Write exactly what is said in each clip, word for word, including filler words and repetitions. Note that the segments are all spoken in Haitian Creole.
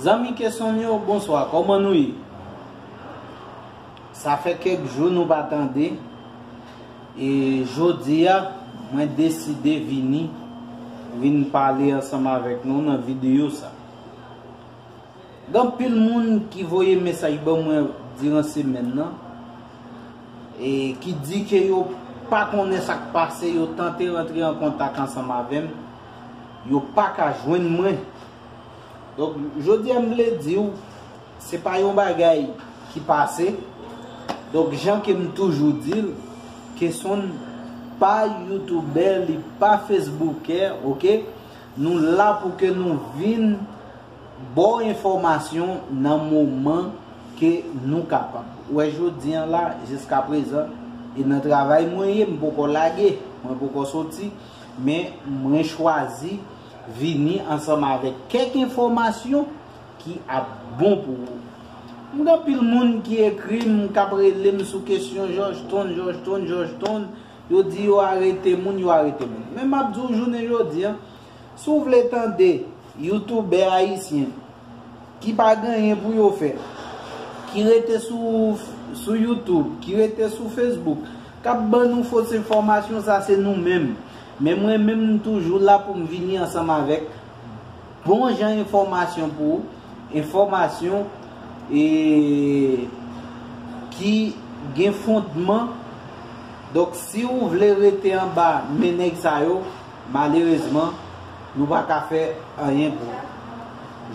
Zanmi Kesonn yo, bonswa, kòman nou ye? Sa fè kèk jou nou pa tande. E jodi a, mwen deside vini, vin pale ansanm avèk nou nan videyo sa. Gen anpil moun ki voye mesaj ban mwen diran semèn nan, e ki di ke yo pa konnen sa k pase, yo tante rantre an kontak ansanm avè m, yo pa ka jwenn mwen. Donk, jodi a m vle di w, se pa yon bagay ki pase. Donk, jan ke m toujou di l, Kesonn pa youtubè, li pa facebookè, oke? Nou la pou ke nou vin ba w enfòmasyon nan moman ke nou kapab. Ou wè, jodi a la, jiskaprezan, e nan travay mwen ye, m poko lage, mwen poko soti, men mwen chwazi vini ansanm avèk kèk enfòmasyon ki ap bon pou ou. M gen anpil moun ki ekri m, k ap rele m sou kesyon Jòjtonn, Jòjtonn, Jòjtonn. Yo di yo arete moun, yo arete moun. Men m ap di w jounen jodi a, si w vle tande youtubè ayisyen ki pa gen anyen pou yo fè, ki rete sou, sou YouTube, ki rete sou Facebook, k ap ban nou fos enfòmasyon, sa se nou menm. Men mwen menm, m toujou la pou m vini ansanm avèk bon jan enfòmasyon pou ou, enfòmasyon, e, ki gen fondman. Donk, si w vle rete anba men nèg sa yo, malerezman, nou pa ka fè anyen pou ou.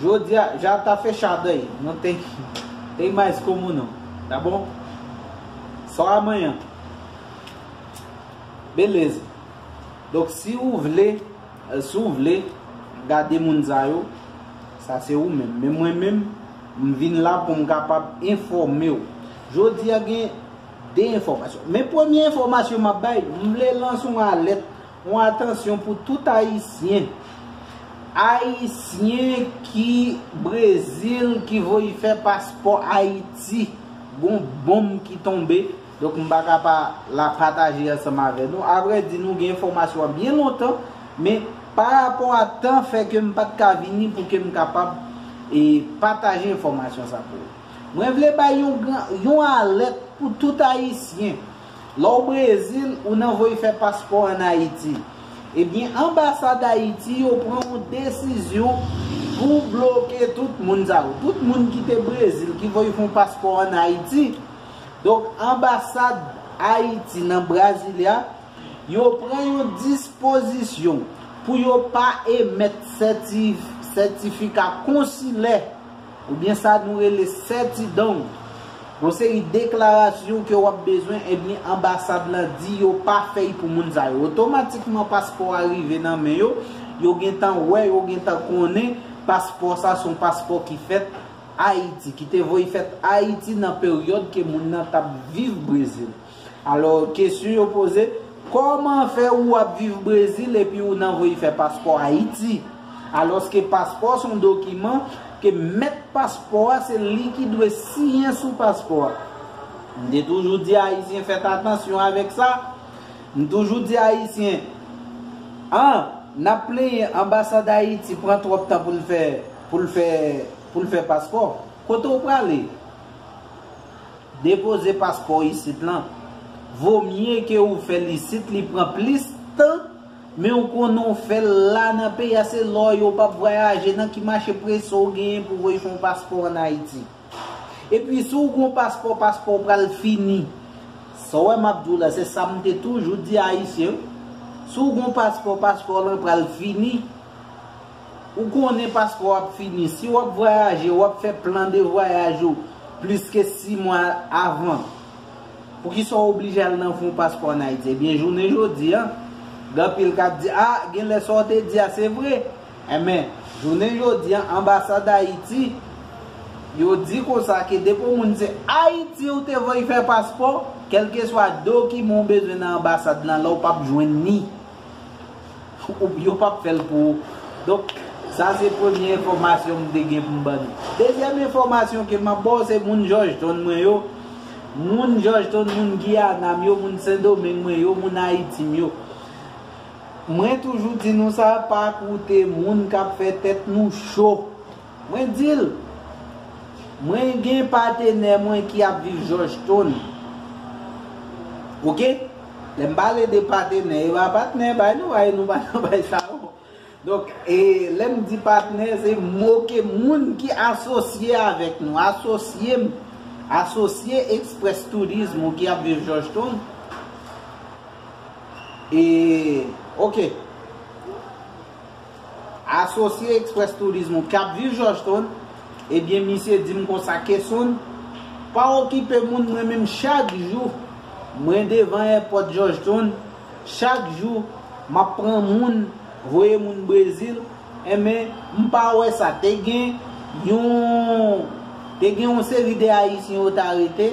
Jodi a, já tá fechado aí, não tem, tem mais como não, tá bom? Só amanhã. Beleza. Donk, si w vle, si w vle gade moun sa yo, sa se ou menm. Men mwen menm, m vin la pou m kapab enfòme w. Jodi a gen de enfòmasyon. Men premye enfòmasyon m ap bay, m vle lanse yon alèt, yon atansyon pou tout ayisyen. Ayisyen ki Brezil, ki voye fè paspò Ayiti. Gon bonm ki tonbe. Donk, m pa ka pa la pataje ansanm avè nou. Avrèdi, nou gen enfòmasyon an byen lontan, men pa rapò a tan fè ke m pa t ka vini pou ke m kapab, e, pataje enfòmasyon sa pou ou. Mwen vle bay yon gran, yon alèt pou tout ayisyen. Lè w Brezil, ou nan voye fè paspò ann Ayiti. Ebyen, anbasad Ayiti, yo pran yon desizyon pou bloke tout moun sa yo. Tout moun ki te Brezil, ki voye fè yon paspò ann Ayiti, donk, anbasad Ayiti nan Brasilia, yo pran yon dispozisyon pou yo pa emèt sèti-, sètifika konsilè, oubyen sa nou rele sètidon. Yon seri deklarasyon ke w ap bezwen, ebyen, anbasad lan di yo pa fè y pou moun sa yo. Otomatikman, paspò a rive nan men yo, yo gentan wè, yo gentan konnen paspò sa se yon paspò ki fèt Ayiti, ki te voye fèt Ayiti nan peryòd ke moun nan t ap viv Brezil. Alò, kesyon yo poze, kòman fè ou ap viv Brezil epi ou nan voye fè paspò Ayiti? Alòske paspò se yon dokiman ke mèt paspò a, se li ki dwe siyen sou paspò a. M te toujou di Ayisyen fèt atansyon avèk sa. M toujou di Ayisyen, an, n ap plenyen anbasad Ayiti pran twòp tan pou l fè, pou l fè, pou l fè paspò. Kote w prale? Depoze paspò isit lan. Vo mye ke ou fè l isit, li pran plis tan, men ou konnen ou fè l la nan peyi a, se lò yo p ap vwayaje nan ki mache prese ou genyen pou voye fè yon paspò ann Ayiti. Epi si w gon paspò, paspò w pral fini. Sa w wè m ap di w la, se sa m te toujou di Ayisyen yo. Si w gon paspò, paspò w lan pral fini. Ou konnen paspò w ap fini. Si w ap vwayaje, w ap fè plan de vwayaj ou plis ke sis mwa avan. Poukisa w oblije al nan fè yon paspò ann Ayiti? Ebyen, jounen jodi a, gen anpil k ap di, a, gen lè sa w te di a, se vre. Enben, jounen jodi a, anbasad Ayiti, yo di konsa ke depi yon moun se Ayiti ou te voye fè paspò, kèlkeswa dokiman w bezwen nan anbasad lan, la w p ap jwenn ni. Ou, yo p ap fè l pou ou. Donk, sa se premye enfòmasyon m te gen pou m ban nou. Dezyèm enfòmasyon ke m ap ba w, se moun Jòjtonn mwen yo. Moun Jòjtonn, moun Giyana m yo, moun Sendomeng mwen yo, moun Ayiti m yo. Mwen toujou di nou sa, pa koute moun k ap fè tèt nou cho. Mwen di l, mwen gen patenè mwen ki ap viv Georgetown. Oke? Lè m pale de patenè, e pa patnè bay nou, bay nou pa nan bay sa yo. Donk, e lè m di patnè, se mo ke moun ki asosye avèk nou, asosye m, asosye Express Tourism ou ki ap viv Georgetown. E, oke. Asosye Express Tourism ou k ap viv Georgetown, ebyen, misye di m konsa, Kesonn, pa okipe moun, mwen menm chak jou, mwen devan èpòt Georgetown, chak jou, m ap pran moun, voye moun Brezil, enben, m pa wè sa. Te gen yon, te gen yon seri de Ayisyen yo t arete,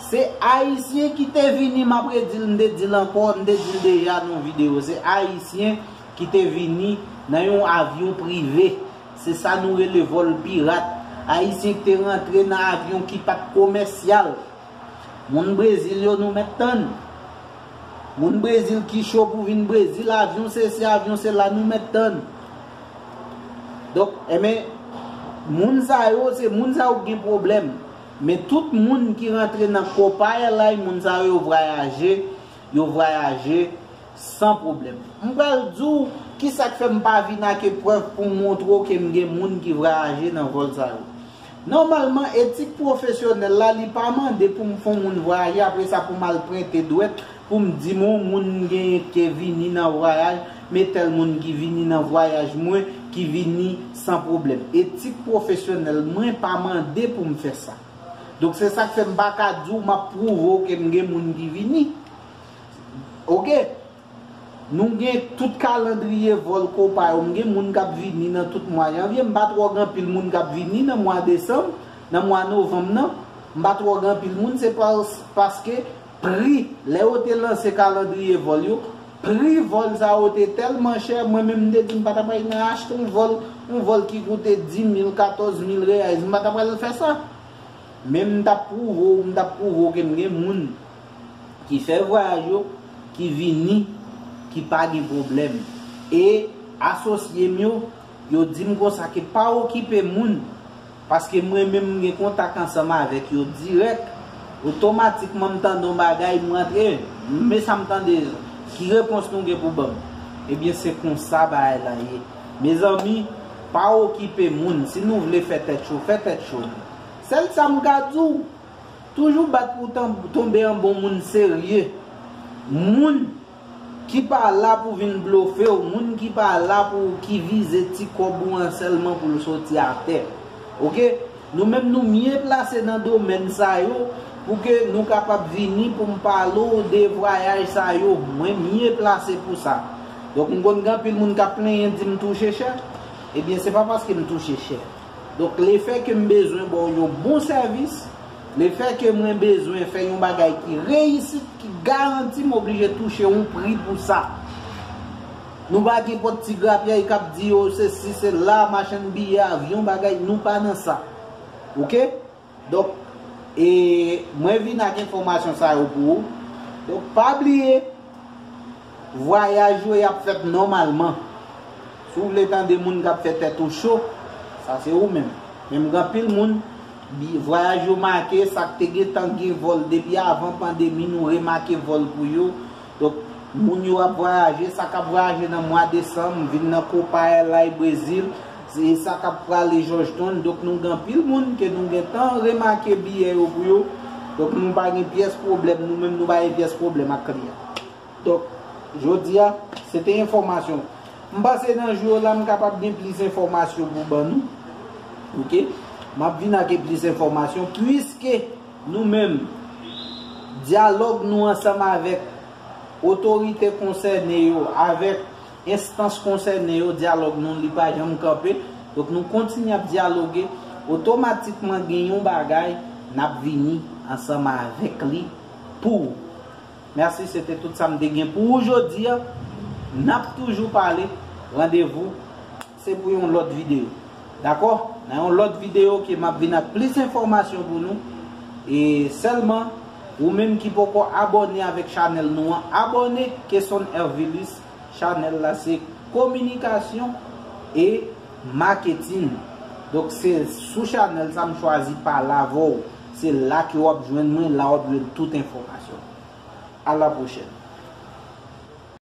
se Ayisyen ki te vini, m ap redi l, m te di l ankò, m te di l deja nan yon videyo, se Ayisyen ki te vini nan yon avyon prive. Se sa nou rele vòl pirat. Ayisyen ki te rantre nan avyon ki pa t komèsyal. Moun Brezil yo nou mèt tann. Moun Brezil ki cho pou vin Brezil, avyon se si, avyon se la, nou mèt tann. Donk, enben, moun sa yo, se moun sa yo ki gen pwoblèm. Men tout moun ki rantre nan Copa Airlines, moun sa yo, yo vwayaje, yo vwayaje san pwoblèm. M pral di w kisa k fè m pa vin ak eprèv pou m montre w ke m gen moun ki vwayaje nan vòl sa yo. Nòmalman, etik pwofesyonèl la, li pa mande pou m fè yon moun vwayaje, apre sa pou m al pwente dwèt, pou m di m yon moun genyen ke vini nan vwayaj, men tèl moun ki vini nan vwayaj mwen, ki vini san pwoblèm. Etik pwofesyonèl mwen pa mande pou m fè sa. Donk, se sa k fè m pa ka di w m ap pwouve w ke m gen moun ki vini. Oke? Nou gen tout kalandriye vòl Copa yo. M gen moun k ap vini nan tout mwa janvye. M pa t wè gen anpil moun k ap vini nan mwa desanm, nan mwa novanm nan. M pa t wè gen anpil moun. Se pas-, paske pri, lè yo te lanse kalandriye vòl yo, pri vòl sa yo te tèlman chè, mwen menm m te di m pa ta pral nan achte yon vòl, yon vòl ki koute dis mil, katòz mil reyais. M pa ta pral fè sa. Men m t ap pwouve w, m t ap pwouve w ke m gen moun ki fè vwayaj yo, ki vini, ki pa gen pwoblèm. E asosye m yo, yo di m konsa ke pa okipe moun, paske mwen menm m gen kontak ansanm avèk yo dirèk, otomatikman m tande yon bagay, m rantre, men sa m tande, ki repons nou gen pou ban m? Ebyen, se konsa bagay la ye. Mezanmi, pa okipe moun. Si nou vle fè tèt cho, fè tèt cho. Sèl sa m ka di w, toujou bat pou tan-, tonbe anba yon moun serye. Moun ki pa la pou vin blofe w, moun ki pa la pou, ki vize ti kòb ou an sèlman pou l soti atè. Oke? Nou menm nou mye plase nan domèn sa yo pou ke nou kapab vini pou m pale w de vwayaj sa yo. Mwen mye plase pou sa. Donk, m konn gen anpil moun k ap plenyen di m touche chè. Ebyen, se pa paske m touche chè. Donk, lefè ke m bezwen ba w yon bon sèvis, lefè ke mwen bezwen fè yon bagay ki reyisit, ki garanti, m oblije touche yon pri pou sa. Nou pa gen pòt ti grapyay k ap di yo se si, se la, machann biyè, avyon, bagay, nou pa nan sa. Oke? Donk, e, mwen vin ak enfòmasyon sa yo pou ou. Donk, pa bliye, vwayaj yo, y ap fèt nòmalman. Si w vle tande moun k ap fè tèt ou cho, sa se ou menm. Men m gen anpil moun, bi-, vwayaj yo make, sa k te gentan gen vòl depi avan pandemi, nou remake vòl pou yo. Donk, moun yo ap vwayaje, sa k ap vwayaje nan mwa desanm, vin nan Copa Airlines Brezil, se sa k ap prale Georgetown. Donk, nou gen anpil moun ke nou gentan remake biyè yo pou yo. Donk, nou pa gen pyès pwoblèm, nou menm nou pa gen pyès pwoblèm ak kliyan. Donk, jodi a, se te enfòmasyon. M panse nan jou yo la, m kapab gen plis enfòmasyon pou ban nou. Oke? M ap vin ak plis enfòmasyon, puiske nou menm, dyalòg nou ansanm avèk otorite konsène yo, avèk enstans konsène yo, dyalòg nou, li pa janm kanpe. Donk, nou kontinye ap dyaloge. Otomatikman, gen yon bagay, n ap vini ansanm avèk li pou ou. Mèsi, se te tout sa m te gen pou ou jodi a. N ap toujou pale. Randevou, se pou yon lòt videyo. Dakò? Nan yon lòt videyo ke m ap vin ak plis enfòmasyon pou nou. E sèlman, ou menm ki poko abòne avèk chanèl nou an, abòne. Kesonn Hervilus, chanèl la se kominikasyon e maketin. Donk se sou chanèl sa m chwazi pale avè w. Se la ke w ap jwenn mwen, la w ap jwenn tout enfòmasyon. A la pwochèn.